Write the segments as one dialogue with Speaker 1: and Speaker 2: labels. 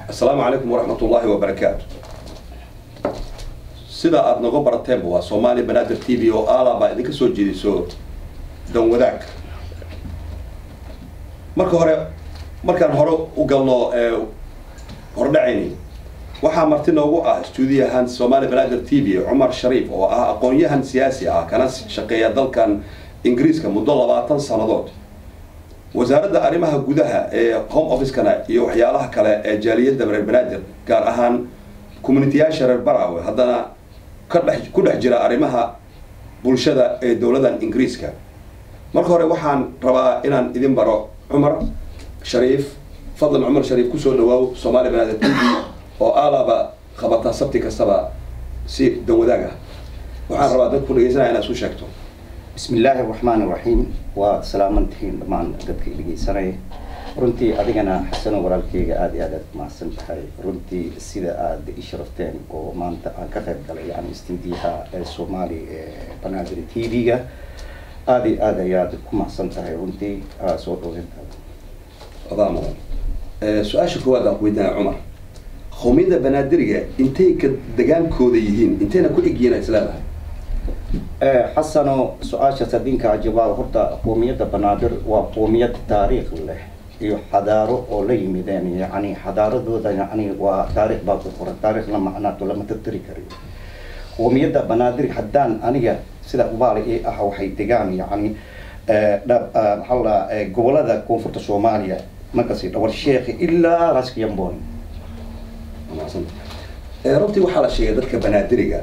Speaker 1: Asalaamu calaykum waraxmat ullaahi wabarakaatu. Sida aada noga barateenba, waa Soomaali Banaadir TV oo aala baa idinka soo jeediso Dan Wadaag. Marka hore, markaan hore u galno hordhacayni, waxaa marti noogu ah stuudiyahan Soomaali Banaadir TV Cumar Shariif, oo ah aqoon-yahan siyaasi ah, kana shaqeeya dalkan Ingiriiska muddo 20 sannadood, Wasaaradda Arrimaha Gudaha ee Home Office-kana iyo waxyaalaha kale ee jaaliyadda reer Banaadir, gaar ahaan community-yaasha reer Baraawe, haddana ka dhex ku dhex jira arrimaha bulshada ee dowladan Ingiriiska. Marka hore waxaan rabaa inaan idin baro Cumar Shariif. Fadlan Cumar Shariif, kusoo dhawaaw Soomaali Banaadir TV oo aalaba qabata sabti kastaba si danwadaag ah. Waxaan rabaa dadku dhegeysanaya inaad isu sheegto.
Speaker 2: Bismi illaahi araxmaan iraxiim. Waad salaamantihiin dhammaan dadka dhegeysanaya. Runtii adigana, Xasano walaalkeyga, aada iyo aad aad mahadsan tahay runtii sida aada i sharafteen oo maanta aan ka qayb galay yani stuudiyaha ee Soomaali Banaadir TV-ga. Aada iyo aad ayaad ku mahadsan tahay runtii soo dhowrintaada.
Speaker 1: Adaa mudan. Su-aasha koowaad aan ku weydiinaya, Cumar, qowmiyadda Banaadiriga intay ka degaankooda yihiin, intayna ku egyihiin ay isleedahay?
Speaker 2: Xasano, su-aashaas hadinkaa jawaab. Horta qoomiyadda Banaadir waa qoomiyad taariikh leh iyo xadaaro oo la yimideen, yani xadaaradooda yani waa taariikh baa ku qoran, taariikhna macnaato lama tirtiri karayo. Qoomiyadda Banaadir, haddaan aniga sida ubaali ii ah, waxay degaan yani maxaa la gobolada koonfurta Soomaaliya, markaasi Dhawar Sheekhi ilaa Raskiyamboni.
Speaker 1: Runtii waxaa la sheegay dadka Banaadiriga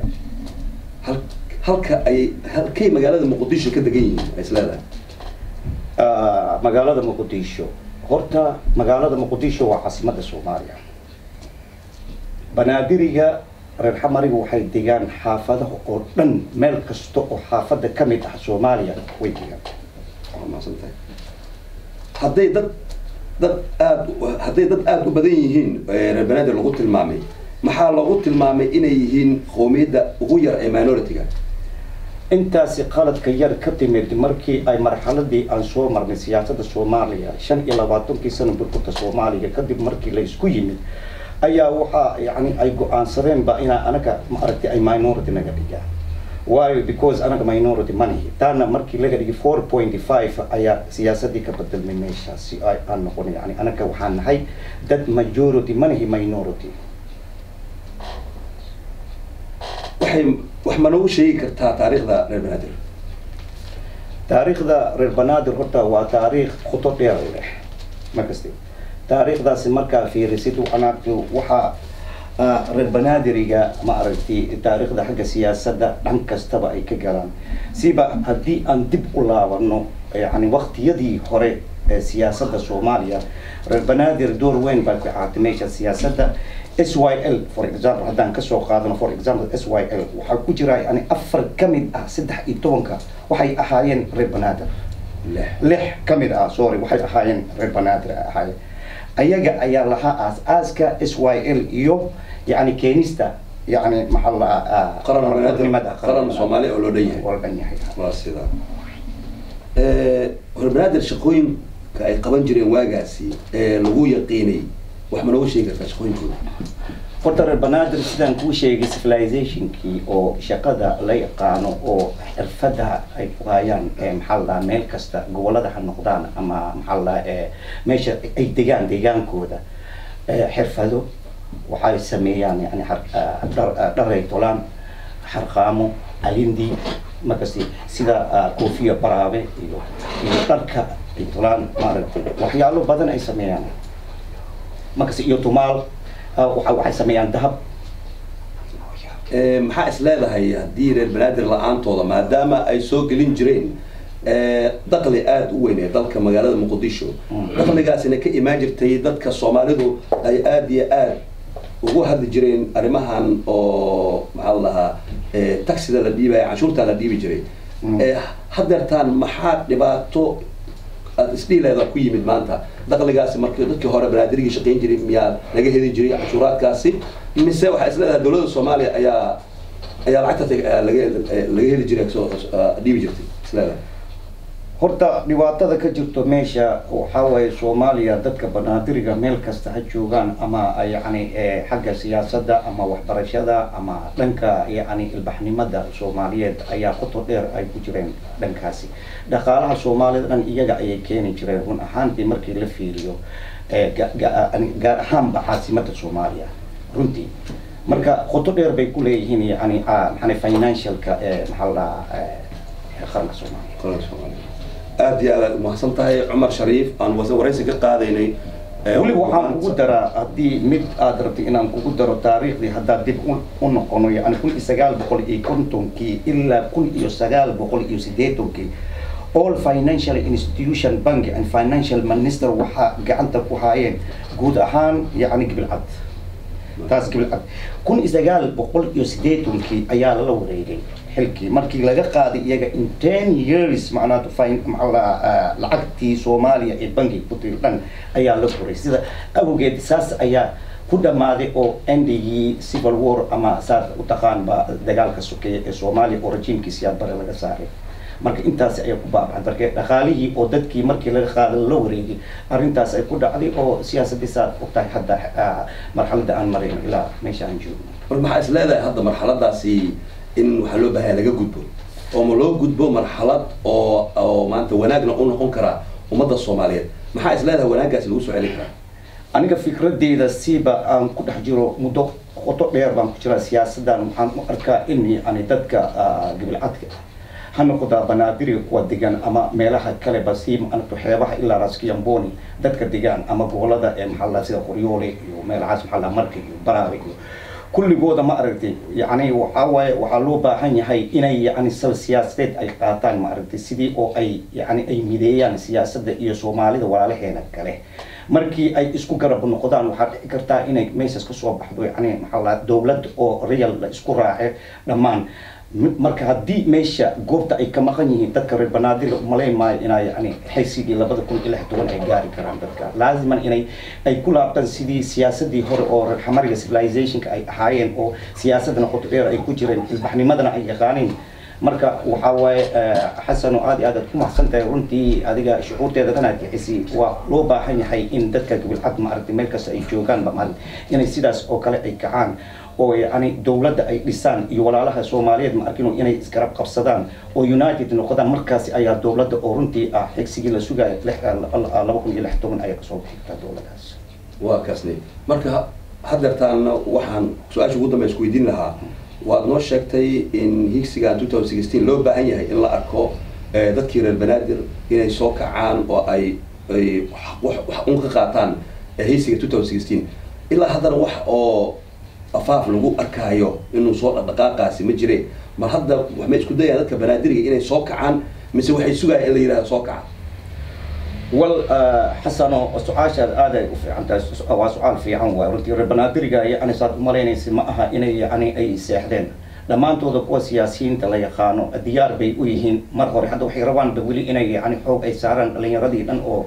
Speaker 1: halka ay halkay magaalada Muqdisho ka degan yihiin ay isleedahay?
Speaker 2: Magaalada Muqdisho, horta magaalada Muqdisho waa caasimadda Soomaaliya. Banaadiriga reer Xamariga waxay degaan xaafadaha oo dhan, meel kasta oo xaafadda ka mid ah Soomaaliya way degaan.
Speaker 1: Waa mahadsantahay. Hadday dad aada u badan yihiin reer Banaadir lagu tilmaamay, maxaa lagu tilmaamay inay yihiin qowmiyadda ugu yar ee minority-ga?
Speaker 2: Intaasi qaladka yar ka timid markii ay marxaladii aan soo marnay siyaasadda Soomaaliya, 25-kii sano burburka Soomaaliya kadib, markii la isku yimid ayaa waxaa yani ay go-aansadeenba inaa anaga, ma aragtay, ay minority naga dhigaan. Waayo, because anaga minority manihi. Taana markii laga dhigay 4.5 ayaa siyaasadii ka bedelmay meeshaasi ay aan noqon. Yani anaga waxaan nahay dad majority, manihi minority.
Speaker 1: Waxay wax ma noogu sheegi kartaa taariikhda reer Banaadir?
Speaker 2: Taariikhda reer Banaadir horta waa taariikh khuto dheer leh. Markasti taariikhdaasi markaa fiirisid, waxaa reer Banaadiriga, ma aragtay, taariikhda xagga siyaasadda dhan kastaba ay ka galaan. Siba haddii aan dib u laabano yani waqtiyadii hore ee siyaasadda Soomaaliya, reer Banaadir door weyn baa ku qaatay meesha siyaasadda. SYL, for example, haddaan kasoo qaadano, for example, SYL waxaa ku jira yani afar ka mid ah 13-ka waxay ahaayeen reer Banaadir.
Speaker 1: Lix.
Speaker 2: Lix ka mid ah, sorry, waxay ahaayeen reer Banaadir ay ahaayeen. Ayaga ayaa lahaa aas-aaska SYL iyo yani keenista yani maxaa la
Speaker 1: qaran Banaadir.
Speaker 2: Qarannimada.
Speaker 1: Qaran Soomaali oo loo dhan yahay.
Speaker 2: Oo dhan yahay.
Speaker 1: Waa sidaa. Reer Banaadir shaqooyinka ay qaban jireen waagaasi ee lagu yaqiinay, wax ma noogu sheegi kartaa shaqooyinkooda?
Speaker 2: Horta reer Banaadir, sidaan kuu sheegay, civilizationkii oo shaqada la yaqaano oo xirfada ay ku hayaan maxaa la dhahaa, meel kasta gobolada ha noqdaan ama maxaa la dhahaa, meesha ay degaan deegaankooda, xirfado waxay sameeyaan yani dharay tolaan, xarqaamo, alindi, markasti sida koofiya baraabe iyo dharka ay tolaan, maaragtay, waxyaalo badan ay sameeyaan markasti, iyo tumaal, waxay sameeyaan dahab.
Speaker 1: Maxaa is leedahay haddii reer Banaadir la-aantooda, maadaama ay soo gelin jireen dakhli aada u weyn ee dalka magaalada Muqdisho, dakhligaasina ka imaan jirtay dadka Soomaalidu ay aada iyo aada ugu hadli jireen arrimahan oo maxaa la dhahaa, taxida la dhiibaya, canshuurta la dhiibi jiray, haddeertaan maxaa dhibaato aada isdhihi leedaa ku yimid maanta dakhligaasi? Markii dadkii hore Banaadirigii shaqayn jiray miyaa laga heli jiray canshuuraadkaasi, mise waxaa is leedahay dowladda Soomaaliya ayaa lacagtaas laga heli jiray, soo dhiibi jirtay is leedahay?
Speaker 2: Horta dhibaatada ka jirto meesha waxaa waaye, Soomaaliya dadka Banaadiriga meel kasta ha joogaan, ama yacni xagga siyaasadda ama waxbarashada ama dhanka yacni ilbaxnimada Soomaaliyeed ayaa qoto dheer ay ku jireen. Dhankaasi dhaqaalaha Soomaalida dhan iyaga ayay keeni jireen, run ahaantii markii la fiiriyo, gaar ahaanba caasimada Soomaaliya runtii. Marka qoto dheer bay ku leeyihiin yani maxaa financialka, maxaa la dhahaa, qaranka Soomaaliya.
Speaker 1: Qaranka Soomaaliya. Aad iyo aad aad umahadsan tahay, Cumar Shariif, aan waraysi ka qaadaynay.
Speaker 2: Weliba waxaan kugu daraa, haddii mid aad rabtay inaan kugu daro, taariikhdii haddaad dib u noqono, yani 1950-kii ilaa 1980-kii, all financial institution, bank and financial minister waxaa gacanta ku haayeen guud ahaan yani Gibilcad. Taas Gibilcad 1980-kii ayaa lala wareegay xilkii markii laga qaaday iyaga in 10 years. Macnaha maxaa lacagtii Soomaaliya ee bankiga ku tiri dhan ayaa la furay. Sida awgeed saas ayaa ku dhammaaday oo endigii civil war ama saad u taqaanba dagaalka sokeeye ee Soomaaliya oo rajiimkii Siyaad Bare laga saaray. Marka intaas ayaa ku baabacay, marka dhaqaalihii oo dadkii markii laga qaaday lala wareegay, arrintaas ay ku dhacday oo siyaasadii saad ogtahay hadda marxaladda aan marayno ilaa meesha aan joogno.
Speaker 1: Marka maxaa is leedahay hadda marxaladaasi in waxaa loo baahanya laga gudbo, oo ma loo gudbo marxalad oo maanta wanaagna u noqon karaa ummadda Soomaaliyeed? Maxaa is leedahay wanaaggaasi lagu soo celin karaa?
Speaker 2: Aniga fikradeyda siiba aan ku dhex jiro muddo qoto dheer baan ku jiraa siyaasaddan, waxaan u arkaa in yani dadka Gibilcadka ha noqdaa Banaadiriga kuwa degan ama meelaha kaleba, si maaragto xeebaha ilaa Raskiyamboni dadka degaan ama gobolada ee maxaa la sida Qoryoole iyo meelahaas, maxaa la Marka iyo Baraare iyo kulligooda, ma aragtay, yacni waxaa waaye waxaa loo baahan yahay inay yacni sal siyaasadeed ay qaataan, ma aragtay, sidii oo ay yacni ay mideeyaan siyaasadda iyo Soomaalida walaalaheena kale. Markii ay isku garab noqdaan waxaa dhici kartaa inay meeshaas kasoo baxdo yacni maxaa la dowlad oo real la isku raace dhammaan. Marka haddii meesha goobta ay ka maqan yihiin dadka reer Banaadir, umalayn maayo inaa yani xaysigii 2016 ay gaari karaan. Dadka laaziman inay ay ku laabtaan sidii siyaasadii hore oo reer xamariga civilizationka ay ahaayeen, oo siyaasadana qoto dheer ay ku jireen, ilbaxnimadana ay yaqaaneen. Marka waxaa waaye, Xasano, aad iyo aad aad ku mahadsan tahay runtii. Adiga shucuurteeda dhan aad bixisay. Waa loo baahan yahay in dadka Gabilcad, ma aragtay, meel kasta ay joogaan ba, maaragtay, inay sidaas oo kale ay kacaan oo yacni dowladda ay dhisaan iyo walaalaha Soomaaliyeed, ma arkin, inay isgarab qabsadaan oo united noqdaan. Markaasi ayaa dowladda oo runtii ah xigsigii la sugayo 2016 ayaa kasoo bixi kartaa dowladdaas.
Speaker 1: Waa kaasni. Marka haddeertaana waxaan su-aasha ugu dambe isku weydiin lahaa, waad noo sheegtay in higsigan 2016 loo baahan yahay in la arko dadkii reer Banaadir inay soo kacaan oo ay wax un ka qaataan higsiga 2016. Ilaa haddana wax oo afaaf lagu arkaayo inuu soo dhaqdhaqaaqaasi ma jire. Mar hadda wax may isku dayayaan dadka Banaadiriga inay soo kacaan, mise waxay sugayaan in la yidhahdo soo kaca?
Speaker 2: Wal Xasano, su-aashaad aad ay u fiican tahay, waa su-aal fiican waay runtii. Reer Banaadiriga yani saad umalaynaysa ma aha inay yani ay seexdeen dhammaantooda. Kuwa siyaasiyiinta la yaqaano diyaar bay u yihiin mar hore. Hadda waxay rabaanba weli inay yani xoog ay saaraan dhalinyaradii dhan oo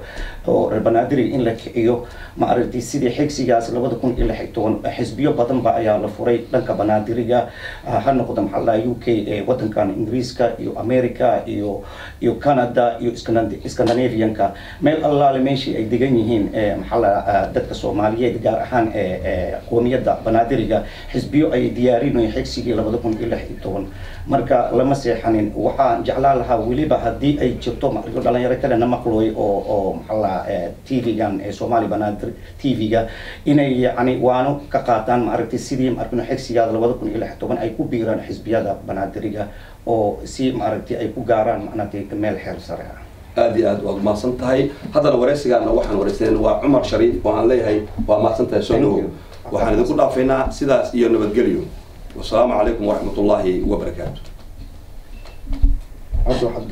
Speaker 2: reer Banaadiriga in la kiciyo, ma aragtay, sidii xigsigaas 2016. Xisbiyo badan ba ayaa la furay dhanka Banaadiriga, ha noqdo maxaa la UK ee wadankan Ingiriiska iyo America iyo Canada iyo Scandinavianka, meel allaale meeshii ay degan yihiin maxaa la dadka Soomaaliyeed, gaar ahaan qoomiyadda Banaadiriga, xisbiyo ay diyaarinayeen xigsigii 2016. Marka lama seexanin. Waxaan jeclaan lahaa weliba haddii ay jirto maaragtay dhalinyaro kalena maqlooy oo maxaa la TV-gan ee Soomaali Banaadir TV-ga inay yacni waano ka qaataan, maaragtay, sidii maaragtay xigsigaada 2016 ay ku biiraan xisbiyada Banaadiriga oo si maaragtay ay ku gaaraan maaragtay meel xeer sare ah.
Speaker 1: Aad iyo aad waad mahadsan tahay. Haddana waraysigaana waxaan waraysanen waa Cumar Shariif oo aan leeyahay waa mahadsan tahay, soo dhawow. Waxaan idinku dhaafaynaa sidaas iyo nabadgelyo. Wasalaamu calaykum waraxmat ullaahi wabarakaatu.
Speaker 2: Hadda waxaad